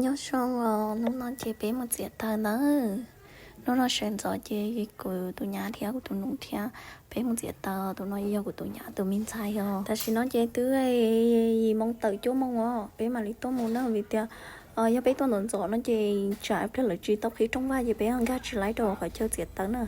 Nyob zoo os, hnub no ces peb mus txiav taws ntawd. Hnub no sawv ntxov ces kuv tus nyab thiab kuv tus nus thiab peb mus txiav taws. Tus no yog kuv tus nyab tus me ntxhais os. Tam sim no ces twb yim moo tawm cuaj moo os, peb mam li tuaj mus na, vim tias yog peb tuaj ntxov ntxov no ces tsam ib pliag lawv tsis tau qhib rooj vag ces peb nkag tsis laib rau qhov chaw txiav taws na.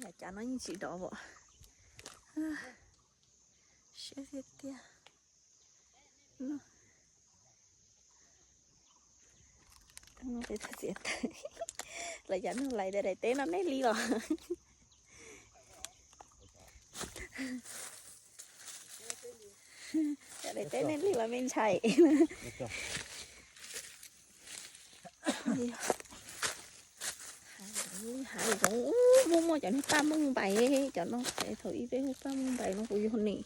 Nyob cas no yeej tsis dov os. Siab tiag tiag. Lawv cov nug lais tias daim teb no nej li los? Cov daim teb nej li los me ntxhais? Hav zoov muaj muaj cov niag paj mooj npais, cov no thaum ub peb hu paj mooj npais no kuv yog nim.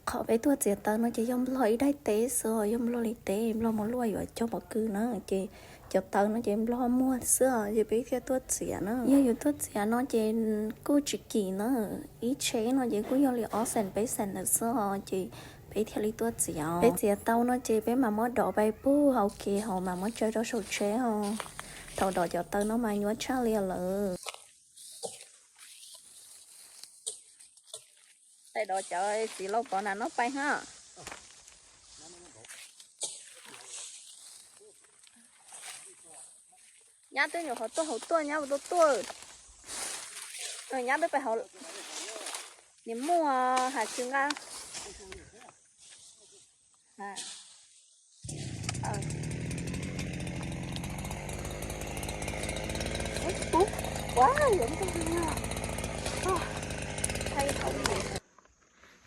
Qhov peb tuaj txiav taws no ces yog nplog ib daim teb xwb, yog nplog li teb, nplog mus luaj yuav cog pob kws na, ces cov taws no ces nplog muag xwb os, ces peb thiaj tuaj txiav na. Yog yus tuaj txiav no ces kuj tsis kim na, ib tsheb no ces kuj yog li ob xees peb xees ntawd xwb os, ces peb thiaj li tuaj txiav. Peb txiav tau no ces peb mam muab dov pais pug hauv kev hauv mam muab tsaws rau saum tsheb os. Thaum dov cov taws no mas nyuaj tshaj li lawm. Tais dov cov txiv laus pov nam no pais ha. Nyab twb nyuam qhuav tuaj hauv tuaj, nyab ua tuaj tuaj. Nyab twb pais hauv. Nim muaj has tsis nqa.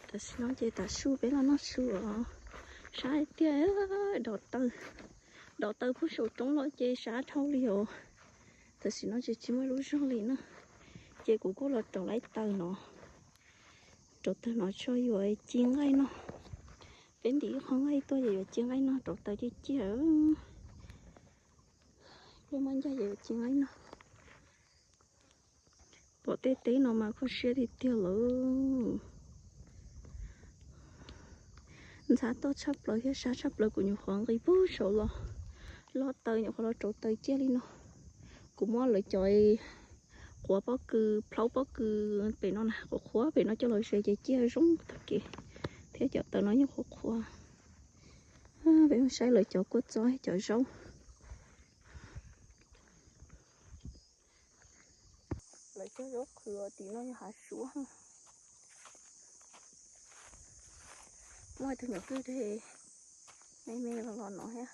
Tam sim no ces tav su peb los noj su os. Sab tiag, dov taws, dov taws puag saum roob los ces sab dhau li os. Tam sim no ces tsis muaj lub zog li na, ces kuv kuj los rauv lawm taws no, rauv taws no tso yuav ci nqaij noj. Peb ntim ib qho nqaij tuaj ces yuav ci nqaij noj, rauv taws ciaj ciaj. Peb muab ncaj ces yuav ci nqaij noj. Pom tej teb no mas kho siab tiag tiag lawm. Ntxhab toj tshaj plaws thiab sab tshaj plaws, kuv nyuam qhuav nqis puag saud los, los taws nyuam qhuav los rauv taws ciaj li no. Kuv muab lawv cov qhuav pob kws, plaub pob kws pem no na, qhuav qhuav pem no coj los ze ces ciaj zoo tag kev, thiab cov taws no yeej qhuav qhuav. Peb mus saib lawv cov kua txob cov zaub. Lawv cog zaub qhwv tim no yog hav suav. Muaj tus nyuam kwj deg me me los los no thiab.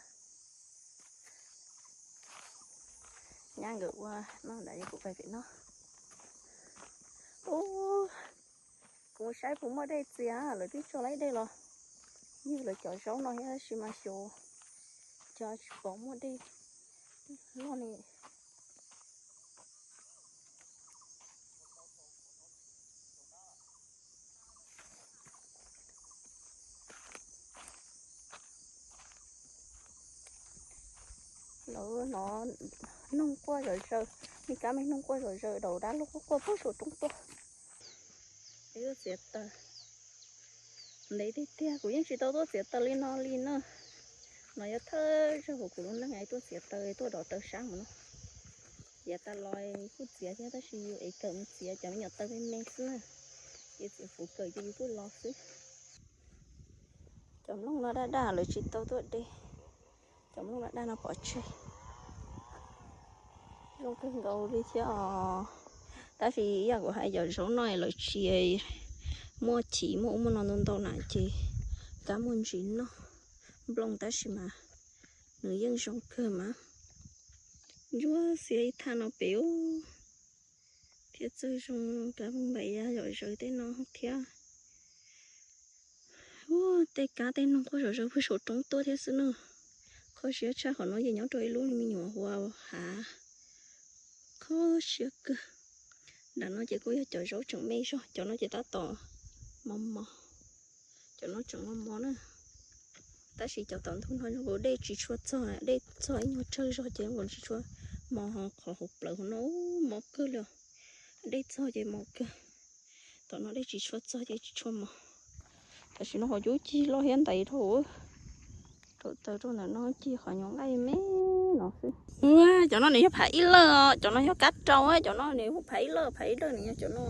Nyab nkawd ua no ntawd, kuv pais pem no. Ub, kuv mus saib puas muaj dej txias, lawv twb tso laib dej los. Yog lawv cov zaub no thiab tab sis mas xyov cov tsis pom muaj dej loj li. Lawv no noog quaj zom zaws, me kab me noog quaj zom zaws, daus dab laug quaj quaj puag saum roob tuaj. Tuaj txiav taws ntev tiag tiag, kuv yeej tsis tau tuaj txiav taws li no li na. No yog thawj zaug hauv kuv lub neej tuaj txiav taws, tuaj dov taws sab mus no. Yav tas los kuj txiav thiab tab sis yus ev kawm mus txiav cov me nyuam taws me me xwb na. Ces txiav fuv kawm ces yus kuj los xwb. Cov nplooj no daj daj lawv tsis tau tuaj de. Cov nplooj daj daj no pov tseg. Zoo kawg nkaus li thiab os. Tab sis yam kuv hais cov zaub no lawv tsis muaj chiv muaj ub muaj no ntau ntau na ces kab muaj ntsis noj nplooj tab sis mas nws yeej zoo kawg mas. Ntsuab xiav ib thaj no pem ub. Thiab txawj zoo kab nplooj npaim ya yom zawv tej no thiab. Ua tej kab tej noog quaj zom zaws puag saum roob tuaj thiab xwb na. Kho siab tshaj qhov no ces nyob rau ib lub me nyuam hauv hav. Kho siab kawg. Nram no ces kuj yog cov zaub tseem me zog, cov no ces tab tom mos mos. Cov no tseem mos mos na. Tab sis cov tom ntug no zoo nkaus dej tsis tshua txog, dej txog ib nyuag tsawg zog ces zoo nkaus tsis tshua mos, qhov hauv plawv hauv no mos kawg li. Dej txog ces mos kawg. Tom no dej tsis tshua txog ces tsis tshua mos. Tam sim no ho cub cig loj thiab ntais dhau, rau taws rau ntawm no cig qhov nyuag nqaij me no xwb. Cov no nws yog phav ib lawj os, cov no yog kab rau, cov no nws hu phav ib lawj, phav ib lawj nws yog cov no.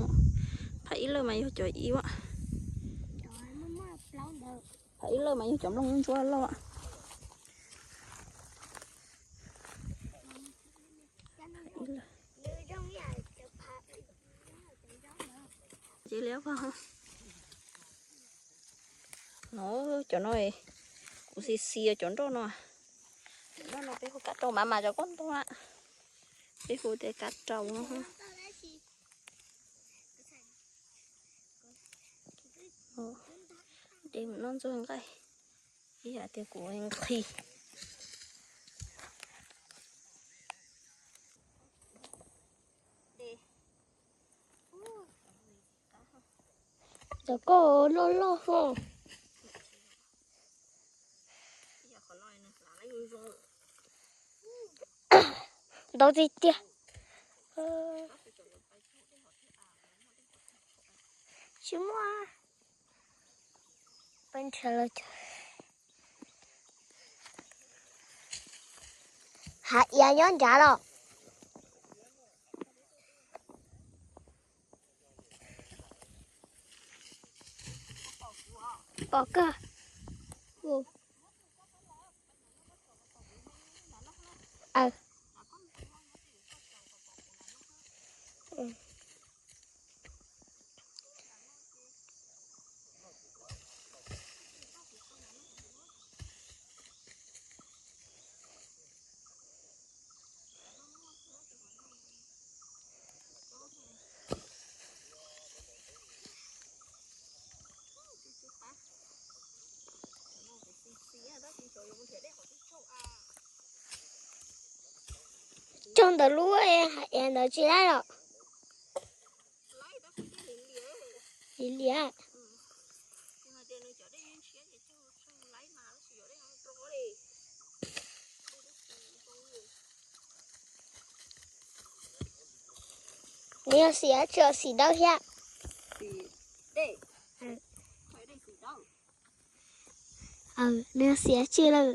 Phav ib lawj mas yog cov ib. Phav ib lawj mas yog cov nplooj ntsuab loj. Ces li no, cov no kuv xis xis cov nroj no. Cov nroj no peb hu kab rau mas mas cov koj ntog na. Peb hu tias kab rau no. De mus noj ntxuag nqaij. Ib yam tias kuv nqhis. Cov koj loj loj ho. Ntau tiag tiag. Tsis muaj. Peb nrhiav los cov hav iav nyob nrad los. Pom kawg. Tsaug ntawm lub hav iav ntawd tsis laib los? Lim liam. Nws yog xim dawb tsis yog xim dawb thiab? Nws yog xim dawb tsis lawm?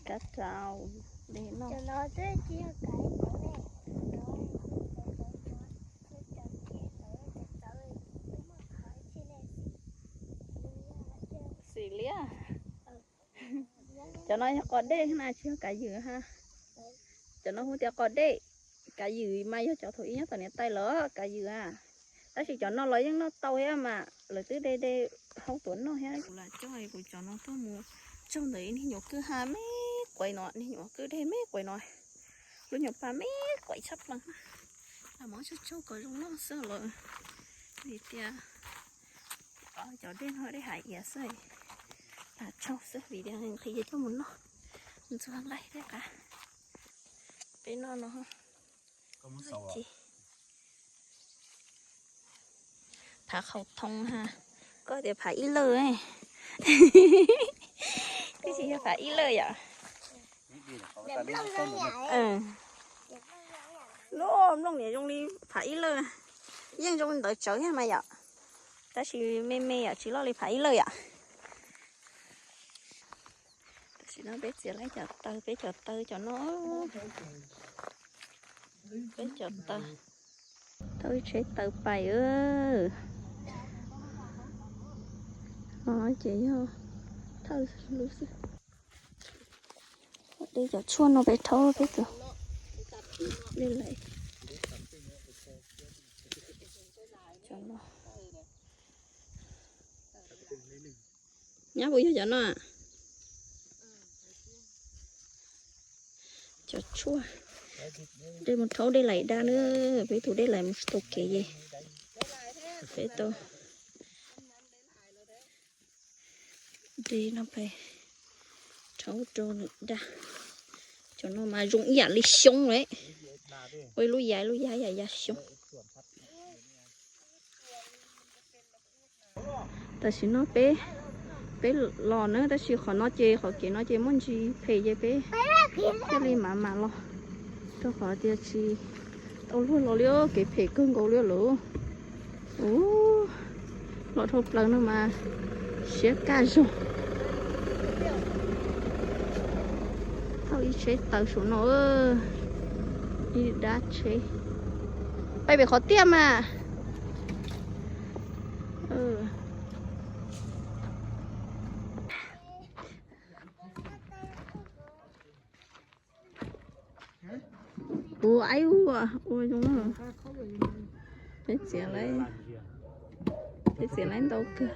Kab rau de noj. Xim liab. Cov no yog qos dej na tsis yog kav ywm ha. Cov no hu tias qos dej. Kav ywm mas yog cov thaum ub nyob tom niam tais lawv kav ywm a. Tab sis cov no los yeej noj tau thiab mas lawv twb de de hau tuav noj thiab. Kuv lam coj kuv cov no tuaj mus tsaug ntawm ib niag nyuam kwj ha me quav no, niag nyuam kwj dej me quav no. Lub nyuam pas me quav tshaj plaws. Lam muab tsaug tsaug kom zoo noj xwb lawm. Vim tias cov dej no dej hav iav xwb. Lam tsaug xwb vim tias nqhis coj mus noj ntxuag nqaij tej qab. Peb noj no. Phav qhaum thoo ha. Koj tias phav ib lawj. Twb tsis yog phav ib lawj yom. Lub nplooj niam zoo li phav ib lawj. Yeej zoo li ntawd tsawv thiab mas yom. Tab sis me me yom tsis loj li phav ib lawj yom. Tam sim no peb txiav lawm cov taw, peb cov taw cov no. Peb cov taw. Tau ib tsheb taws pais. Ces yog thawj lub xwb. De cov tshuaj no peb rhaub peb tus. Nyab puas yog cov no? Cov tshuaj. De mus rhaub dej lais da na, peb tus dej lais mus tsis tau kev ces peb tau de no pais rhaub rau nws da. Cov no mas zoo ib yam li xyoob lawm, ua ib lub ya ib lub ya ib yam ya xyoob. Tam sim no peb, peb los na, tab sis qhov no ces qhov kev no ces muaj ntsis phem ces peb thiaj li mam mam los, rau qhov tias tsis tau luag los li, kev phem kawg nkaus li lawm. Ub, los dhau plaws no mas siab kaj zog. Thauj ib tsheb taws saum no, ib dab tsheb. Pais pem qhov tiaj mas. Kuv aib ua, ua zoo. Peb txiav, peb txiav lawv ntau kawg.